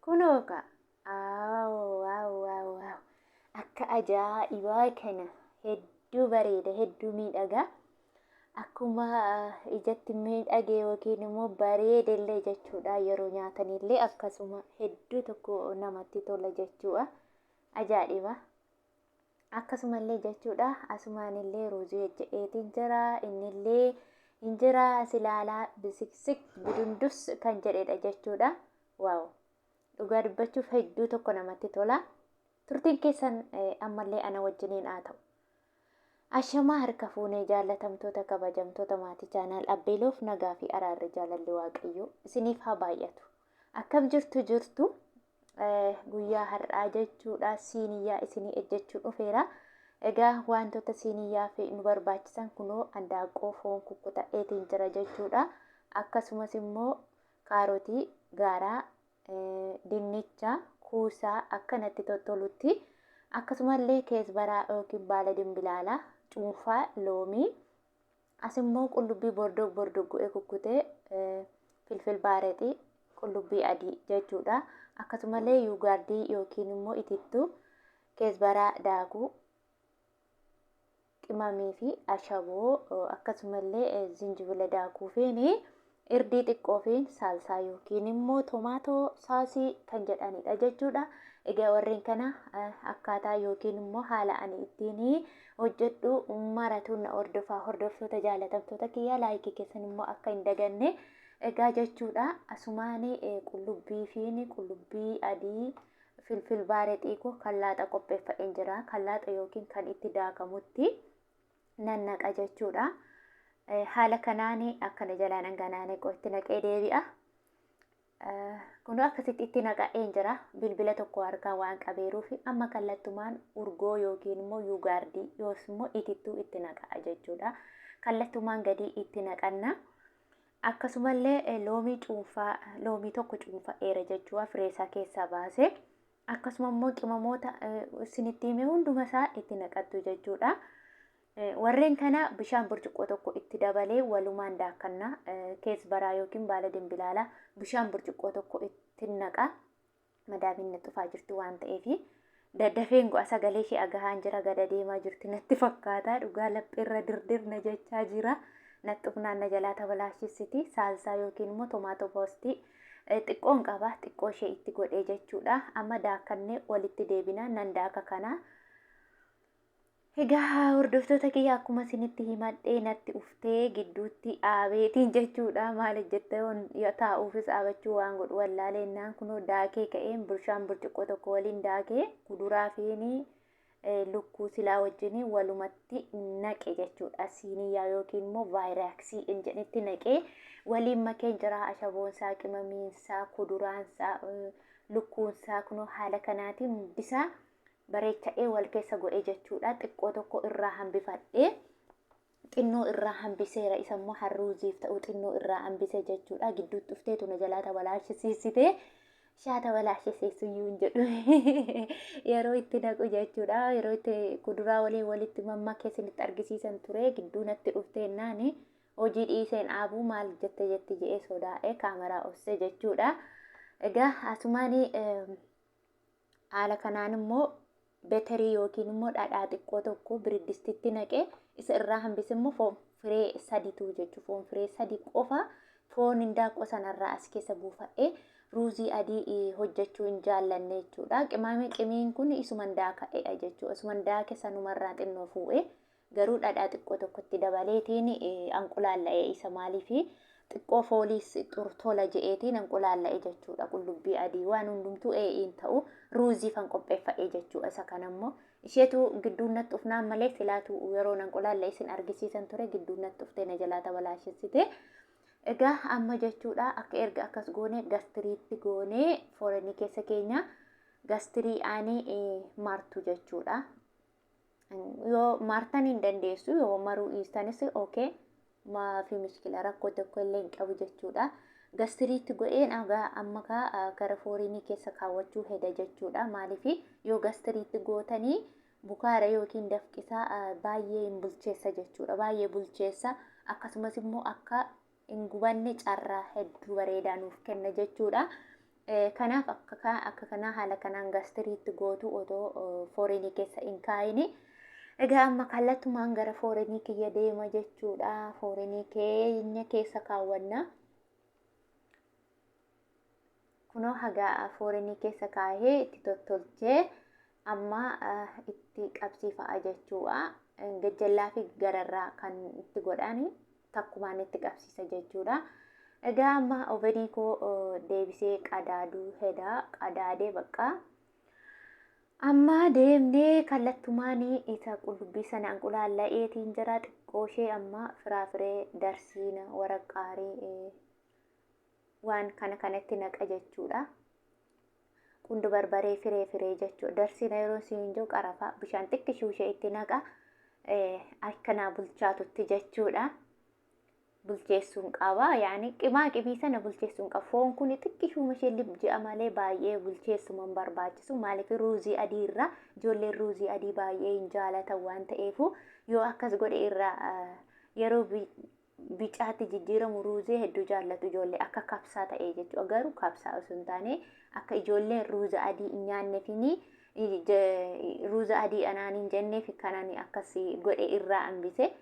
Kunoo kaa. Aaw waaw waaw waaw. Akka ajaa'ibaa kana hedduu bareeda, hedduu miidhaga. Akkuma ijatti miidhage yookiin immoo bareedellee jechuudha. Yeroo nyaatanillee akkasuma hedduu tokko namatti tola jechuudha. Ajaa'iba. Akkasumallee jechuudha, asumaanillee ruuzii hojjedheetiin jira. Innillee hin jira silaalaa bisiksik budundus kan jedhedha jechuudha. Waaw! Dhugaa dubbachuuf hedduu tokko namatti tola. Turtiin keessan ammallee ana wajjiniin haa ta'u. Ashamaa harka fuunee, jaallatamtoota kabajamtoota maatii chaanaal Abbeeloof, nagaa fi araarri jaalalli Waaqayyoo isiniif haa baay'atu. Akkam jirtu jirtu? Guyyaa har'aa jechuudha siiniyyaa isinii ejjechuu dhufeera. Egaa wantoota siiniyyaa fi nu barbaachisan kunoo handaaqqoo foon kukkuta'eetiin jira jechuudha. Akkasumas immoo kaarotii, gaaraa, dinnicha, kuusaa akkanatti tottolutti, akkasumallee keesbaraa yookiin baala dimbilaalaa, cuunfaa loomii, as immoo qullubbii bordog bordog godhee kukkutee, filfil baarexii, qullubbii adii jechuudha. Akkasumallee yuugaardii yookiin immoo itittuu, keesbaraa daakuu, qimamii fi ashaboo, akkasumallee zinjibila daakuu fi irdii xiqqoo fi saalsaa yookiin immoo tomaatoo saasii kan jedhanidha jechuudha. Egaa warreen kana akkaataa yookiin immoo haala ani ittiin hojjedhu maratuun na hordofaa, hordoftoota jaalatamtoota kiyyaa, laayikii keessan immoo akka hin daganne. Egaa jechuudha, asumaan qullubbii fi qullubbii adii, filfil baarexii koo kan laaxa qopheeffadheen jira. Kan laaxa yookiin kan itti daakamutti nan naqa jechuudha. Haala kanaan akkana jalaan dhanganaanee itti naqee deebi'a. Kunoo akkasitti itti naqa'een jira. Bilbila tokko harkaan waan qabeeruuf amma kallattumaan urgoo yookiin immoo yuugaardii yookiin immoo itittuu itti naqa'a jechuudha. Kallattumaan gadi itti naqanna. Akkasumallee loomii cuunfaa, loomii tokko cuunfa'eera jechuudha, fireesaa keessaa baase. Akkasuma immoo qimamoota isinitti hime hunduma isaa itti naqattu jechuudha. Warreen kana bishaan burcuqqoo tokko itti dabalee walumaan daakkanna. Keesbaraa yookiin baala dimbilaalaa bishaan burcuqqoo tokko itti naqa. Madaamiin na xufaa jirti waan ta'eef daddafeen go'a, sagalee ishee agahaan jira, gada deemaa jirti natti fakkaata. Dhugaa lapheerra dirdirna jechaa jira. Naxxufnaan na jalaa tabalaashissiti. Saalsaa yookiin immoo tomaatoo paastii xiqqoon qaba, xiqqoo ishee itti godhee jechuudha. Amma daakkannee walitti deebina, nan daaka kana. Egaa hordoftoota kiyya, akkuma isinitti himadhee natti uftee gidduutti dhaabeetiin jechuudha. Maal jettee taa'uufis dhaabachuu waan godhu wallaaleennaan kunoo daakee ka'een bishaan burcuqqoo tokko waliin daakee kuduraa fi lukkuu silaa wajjin walumatti naqe jechuudha. Siiniyaa yookiin immoo vaayiraaksii hin jedhetti naqee waliin makeen jira. Ashaboonsaa, qimamiinsaa, kuduraansaa, lukkuunsaa kunoo haala kanaatiin hundisaa bareecha'ee wal keessa godhe jechuudha. Xiqqoo tokko irraa hambifadhee, xinnoo irraa hambiseera. Isa immoo harruuziif ta'u xinnoo irraa hambise jechuudha. Gidduutti dhufteetu na jalaa tabalaashisiisite. Shaa tabalaashisiisu iyyuu hin jedhu yeroo itti naqu jechuudha. Yeroo itti kuduraa waliin walitti mammakee isinitti argisiisan ture, gidduu natti dhufteennaan hojii dhiiseen dhaabuu maal jette jetti je'ee sodaa'ee kaameraa obsee jechuudha. Egaa asumaan haala kanaan immoo beterii yookiin immoo dhadhaa xiqqoo tokko biriddistitti naqee isa irraa hambise immoo foon firee saditu jechuudha. Foon firee sadi qofa foon hindaaqqoo sanarraa as keessa buufadhee ruuzii adii hojjechuu hin jaallanne jechuudha. Qimaamii qimiin kun isuma daaka'edha jechuudha. Isuma daake sanumarraa xinnoo fuudhee garuu dhadhaa xiqqoo tokkotti dabaleetiin anqulaalla'ee isa, maaliifi xiqqoo fooliis tola je'eetiin anqulaalla'e jechuudha. Qullubbii adii waan hundumtuu ee'iin ta'u ruuziifan qopheeffadhe jechuudha. Isa kanammoo isheetu gidduun natti ufnaan malee silaatu yeroo anqulaalla'e isin argisiisan ture, gidduun natti uftee na jalaa tabalaashessite. Egaa amma jechuudha, akka erga akkas goone gastiriitti goonee fooranii keessa keenya gastirii aanee martu jechuudha. Yoo maartan hin dandeessu, yoo maruu dhiistanis okay, maafi mishkila, rakkoo tokko illee hin qabu jechuudha. Gastiriitti godheen agaa amma kaa gara foorinii keessa kaawwachuu heda jechuudha. Maaliif yoo gastiriitti gootanii bukaara yookiin dafqisaa baay'ee hin bulcheessa jechuudha. Baay'ee bulcheessa, akkasumas immoo akka hin gubanne carraa hedduu bareedaa nuuf kenna jechuudha. Kanaaf akka kanaa haala kanaan gastiriitti gootu otoo foorinii keessa hin kaayini. Egaa amma kallattumaan gara foorinii kiyya deema jechuudha. Foorinii keenya keessa kaawwanna. Kunoo haga foorinii keessa kaahee itti tottolchee amma itti qabsiifa'a jechuudha. Gajjallaa fi gararraa kan itti godhan takkumaan itti qabsiisa jechuudha. Egaa amma ovenii koo deebisee qadaaduu hedaa qadaadee bakka. Amma deemnee kallattumaan isa qullubbii sana anqulaalla'eetiin jira xiqqoo ishee amma firaafiree darsiina waraqaarii waan kana kanatti naqa jechuudha. Qundu barbaree firee firee jechuudha. Darsiina yeroo siin jiru qarafaa bishaan xiqqishuu ishee itti naqa akkanaa bulchaatutti jechuudha. Bulcheessuun qaba. Yaani qimaa qimii sana bulcheessuun qaba. Foon kun xiqqishuuma ishee ji'a malee baay'ee bulcheessuma hin barbaachisu. Maaliif ruuzii adii irraa ijoolleen ruuzii adii baay'ee hin jaalatan waan ta'eefu yoo akkas godhe irraa yeroo bicaatti jijjiiramu ruuzii hedduu jaallatu ijoollee akka kabsaa ta'ee jechuudha. Garuu kabsaa osoo hin taane akka ijoolleen ruuza adii hin nyaanneefini ruuza adii anaan hin jenneef kanan akkas godhe irraa hambise.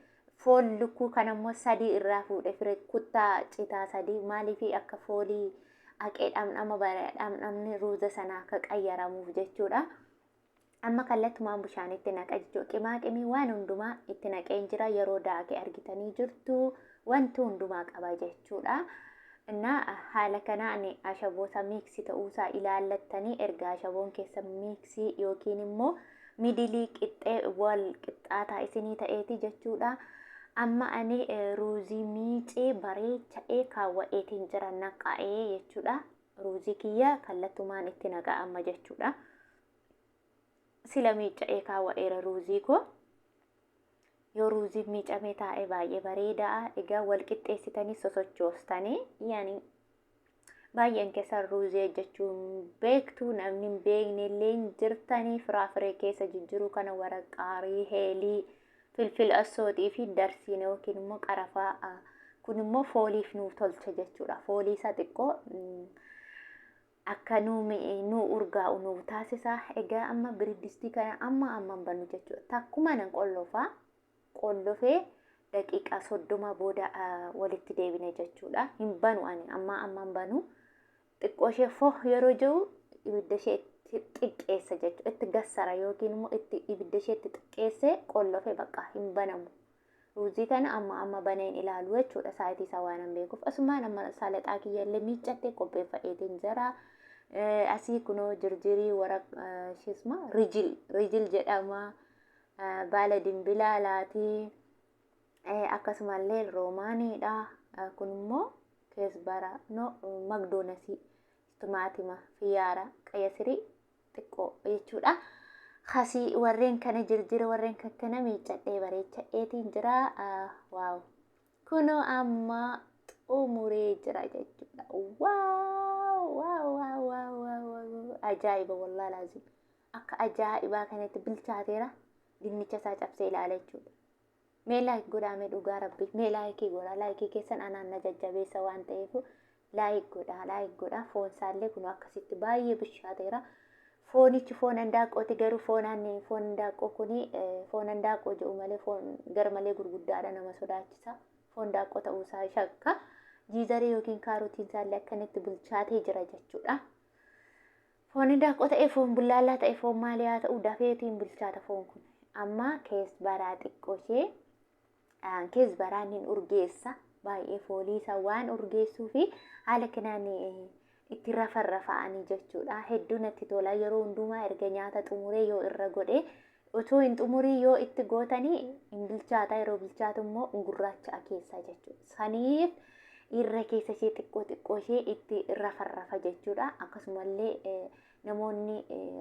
Foon lukkuu kanammoo sadii irraa fuudhe fire kuttaa citaa sadii maaliif akka foolii haqee dhamdhama dhamdhamni ruuza sanaa akka qayyaramuuf jechuudha. Amma kallattumaan bishaanitti naqa jechuudha. Qimaa qimii waan hundumaa itti naqeen jira yeroo daakee argitanii jirtu wanti hundumaa qaba jechuudha. Innaa haala kanaan ashaboota miiksii ta'uusaa ilaallattanii erga ashaboon keessa miiksii yookiin immoo midilii qixxee wal qixxaataa isinii ta'eeti jechuudha. Amma ani ruuzii miicee bareecha'ee kaawwa'eetiin jira naqa'ee jechuudha. Ruuzii kiyya kallattumaan itti naqa amma jechuudha. Sila miica'ee kaawwa'eera ruuzii koo. Yoo ruuziin miicamee taa'e baay'ee bareedaa. Egaa wal qixxeessitanii sosochoostanii yaani baay'een keessan ruuzii hojjechuu hin beektu namni hin beekne illee hin jirtanii firaafiree keessa jijjiiruu kana waraqaarii heelii filfil assooxii fi darsiin yookiin immoo qarafaa kun immoo fooliif nuuf tolcha jechuudha. Foolii isaa xiqqoo akka nu urgaa'u nuuf taasisa. Egaa amma biriddistii kana amma amman bannu jechuudha. Takkuma nan qollofaa qollofee daqiiqaa 30 booda walitti deebine jechuudha. Hin banu ani amma amman banu. Xiqqoo ishee foo yeroo jiru ibidda ishee itti xiqqeessa jechuudha. Itti gassara yookiin immoo itti ibidda ishee itti xiqqeessee qollofee bakka hin banamu. Ruuzii kana amma amma baneen ilaalu jechuudha. Saayitii isaa waan hin beekuuf. Asumaan amma saalaxaa kiyya illee miiccattee qopheeffadheetiin jira. Asii kunoo jirjirii wara shisma rijil rijil jedhama. Baala dimbilaalaatii. Akkasumallee roomaaniidha. Kun immoo keesbara no magdoonasii timaatima fiyyaara qayyasirii xiqqoo jechuudha. Kasii warreen kana jirjira warreen kana miiccadhee bareechadheetiin jira. Waaw! Kunoo amma xumuree jira jechuudha. Waaw! Waaw! Waaw! Waaw! Waaw! Ajaa'iba wallaahi laazim. Akka ajaa'ibaa kanatti bilchaateera. Dinnicha isaa cabsee ilaala jechuudha. Mee like godhaa mee dhugaa rabbi mee laayikii godhaa laayikii keessan anaan na jajjabeessa waan ta'eef like godhaa like godhaa foon isaallee kun akkasitti baay'ee bishaateera. Foonichi foon handaaqqooti garuu foon foon handaaqqoo kuni foon handaaqqoo jedhu malee foon gar malee gurguddaadha nama sodaachisa. Foon daaqqoo ta'uusaa shakka. Jiizarii yookiin kaarotiin isaallee akkanatti bilchaatee jira jechuudha. Foon handaaqqoo ta'e foon bullaallaa ta'e foon maalii haa ta'u dafeetiin bilchaata foon kun. Amma kees baraa xiqqoo ishee kees baraan hin urgeessa baay'ee foolii isaa waan urgeessuu fi haala kanaan itti rafarrafa'anii jechuudha. Hedduu natti tola yeroo hundumaa erga nyaata xumuree yoo irra godhe otoo hin xumurii yoo itti gootanii hin bilchaata yeroo bilchaatu immoo gurraacha'a keessaa jechuudha. Saniif irra keessa ishee xiqqoo xiqqoo ishee itti rafarrafa jechuudha. Akkasumallee namoonni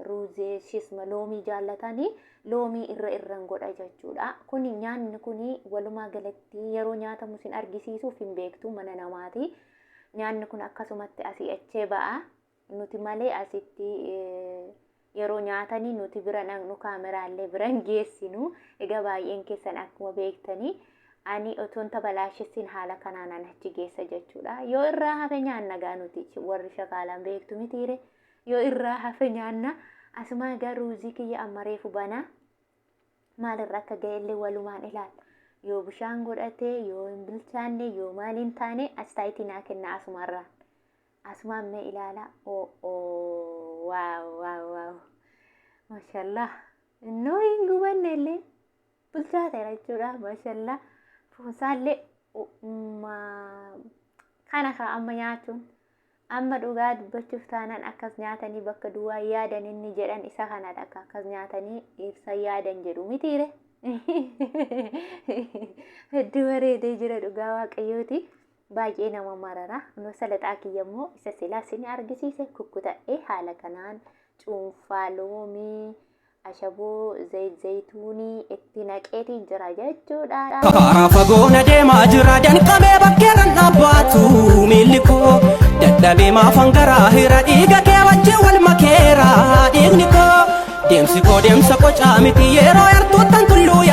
ruuzee shisma loomii jaallatanii loomii irra irran godha jechuudha. Kuni nyaanni kuni walumaa galatti yeroo nyaatamu sin argisiisuuf hin beektu mana namaati. Nyaanni kun akkasumatti asii achee ba'a. Nuti malee asitti yeroo nyaatanii nuti bira dhaqnu kaameraallee bira hin geessinu. Egaa baay'een keessan akkuma beektanii Ani otoon tabalaashessin haala kanaan achi geessa jechuudha. Yoo irraa hafe nyaanna gaa nuti warri shakaalaan beektu mitiire. Yoo irraa hafe nyaanna. Asuma egaa ruuzii kiyya amma reefu banaa. Maalirra akka ga'ellee walumaan ilaalla. Yoo bishaan godhate, yoo hin bilchaanne, yoo maal hin taane astaayitii naa kenna asumarraan. Asumaan mee ilaala. Oo oo wow wow wow. Mashallah. Innoo hin gubanne illee bilchaateera jechuudha. Mashallah. Foonsaallee kana ka amma nyaachuun amma dhugaa dubbachuuf taanaan akkas nyaatanii bakka duwwaa yaadan inni jedhan isa kanadha. Akka akkas nyaatanii ibsa yaadan jedhu mitiire. Hedduu bareedee jira dhugaa waaqayyooti. Baay'ee nama marara. Kunoo salaxaa kiyya immoo isa silaa isin argisiise kukkutadhee haala kanaan cuunfaa loomii, ashaboo, zayit zayituunii itti naqeetiin jira jechuudha. Karaa fagoo na deemaa jira danqamee bakkeerran dhaabbaatu miilli koo dadhabee maafan garaa hira dhiiga kee wajjin wal makeera dhiigni koo deemsi koo deemsa qocaa miti yeroo yartuuttan tulluu.